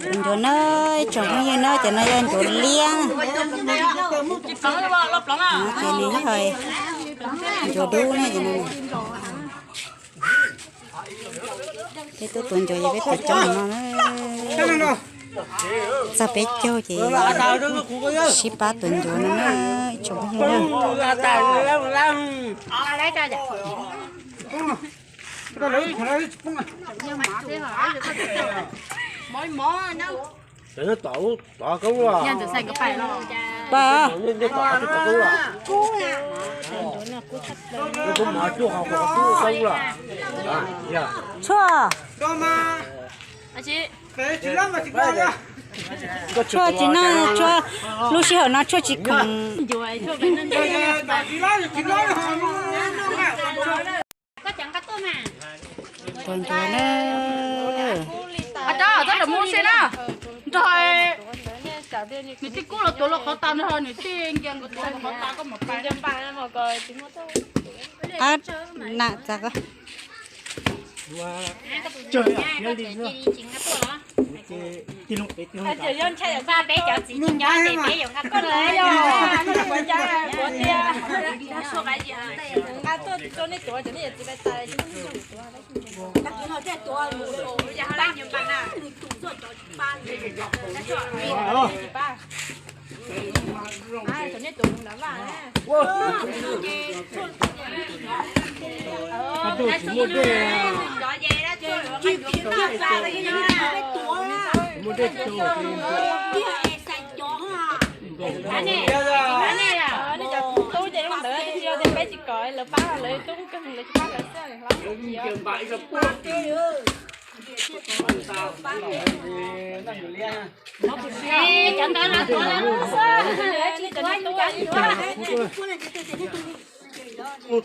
Tus ncuav na, ib tsoom phooj ywg na, cov no yog ncuav liab. Ces nws yog ncuav dub na, ces no. Peb tuaj tua ncuav ces peb tua coob no na. Txog peb caug ces sib pab tua ncuav no na, ib tsoom phooj ywg na. Tshuaj, tshuaj tsis noj, tshuaj, lub sij hawm no tshuaj tsis khoom. Tua ncuav na. Txhob mus se na, nrog nws tij kub los tuav los qhov tas, nws tij nkias nkawd tuav los qhov tas, koj mam pais. Nam txav ko.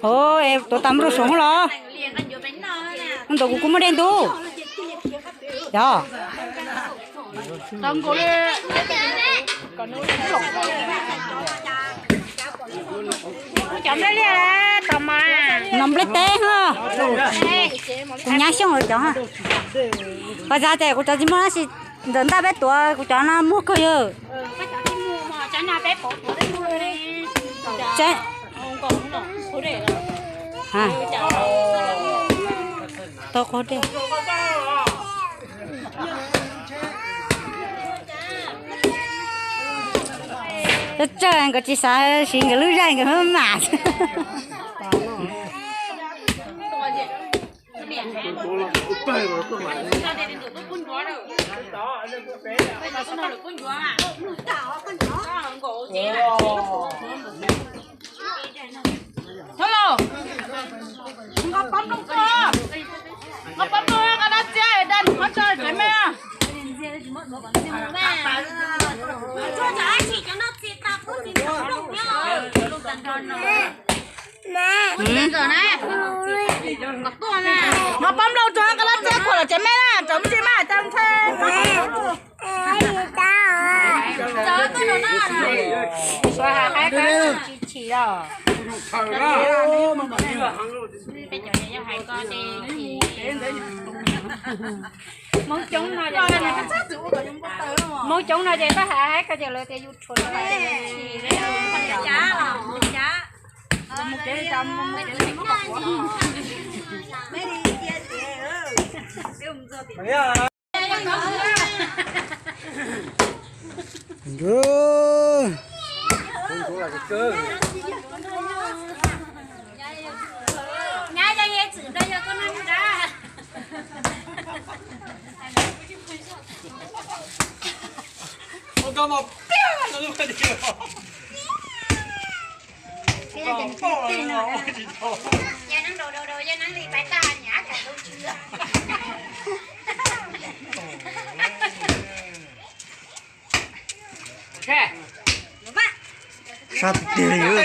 Ov, tuav tas mus rau saum los. Ntawm kuv kuj muaj dej ntub. Yog. Cov nplej liaj, cov mas. No nplej teb ho. Kuv nyab Xyooj lawv cov ho. Pab zab ces kuv cov tsis muaj tab sis ntawm ntaj peb tuav kuv cov no muag kawg yawg. Tau qhov dej. Tsawg nkawd tsis xav siv nkawd lub zaj nkawd maj mam. Thov lauj, nqa pab nplooj tuaj, nqa pab nplooj nqa dab txiab dab nws qhov tso tsev me. Nqa pab nplooj tso nqa dab txiab khuam lawm tsev me na, tseem tsis maj tau nthe. Hmoob coob no ces pab hais hais ko ces lawv tias yus tshuav no. Sab tiag tiag li.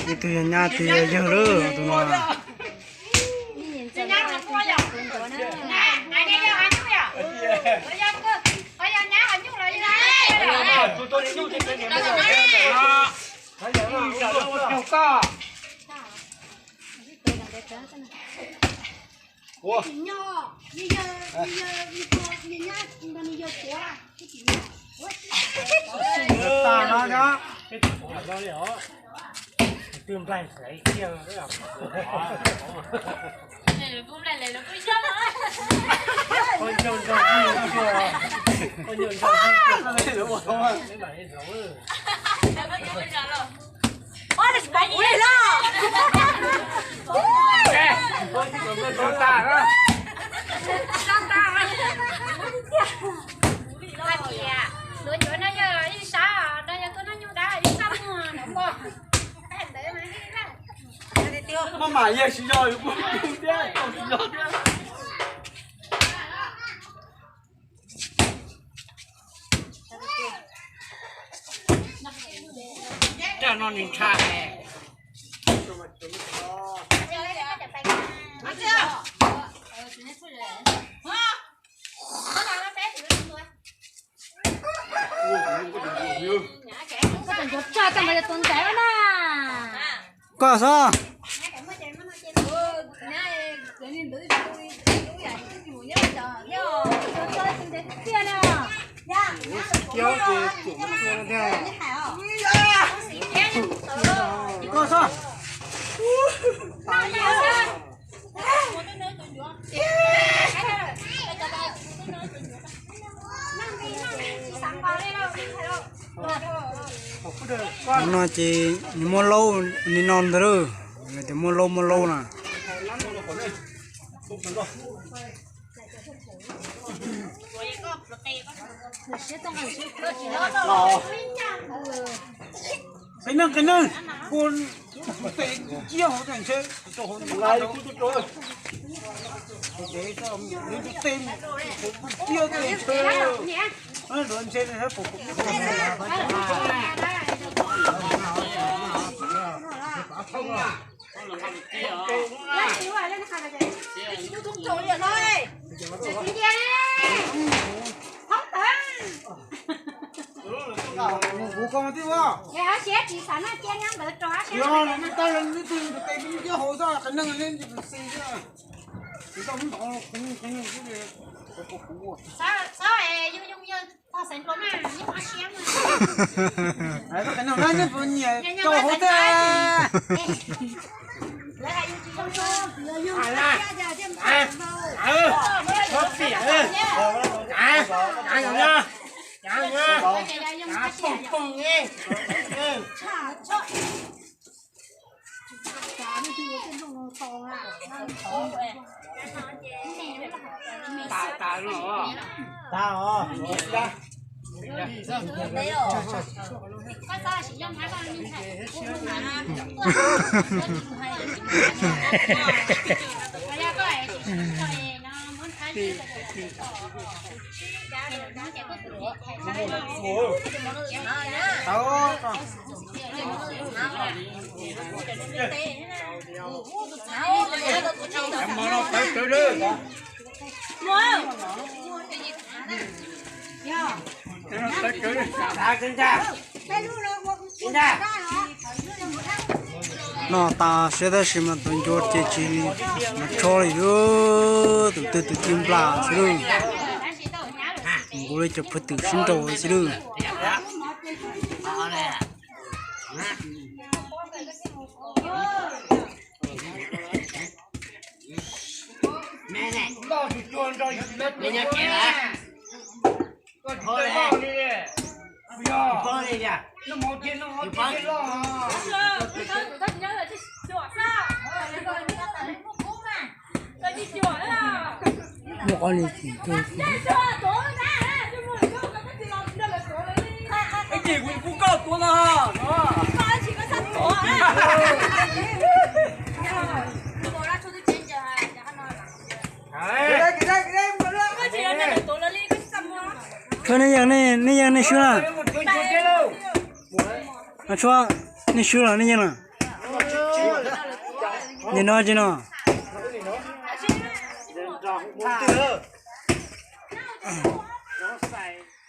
Ib tug yog nyab, ib tug yog yawg lawm tus no. Maj mam yog tsis yog, kuv thiab tsis yog thiab. Coj no nws ntshai. Koj xwb. Koj xwb. No ces nws muaj laub li no ntag lauj, tias muaj laub muaj laub na. Qee neeg qee neeg, ua tes ciaj hauv tes ntshe, tes ntshe, ntshe Noj tas siab tab sis mas tus ncua ces tsis li, mas tsho li, tus twg tus ci nplas xwb lauj. Nkaus li cov phwj twm sib nraus xwb lauj. Tshuav nej yeej, nej yeej nej swb na. Tshuav nej swb los nej yeej na. Nim no tsis no. Rov xais.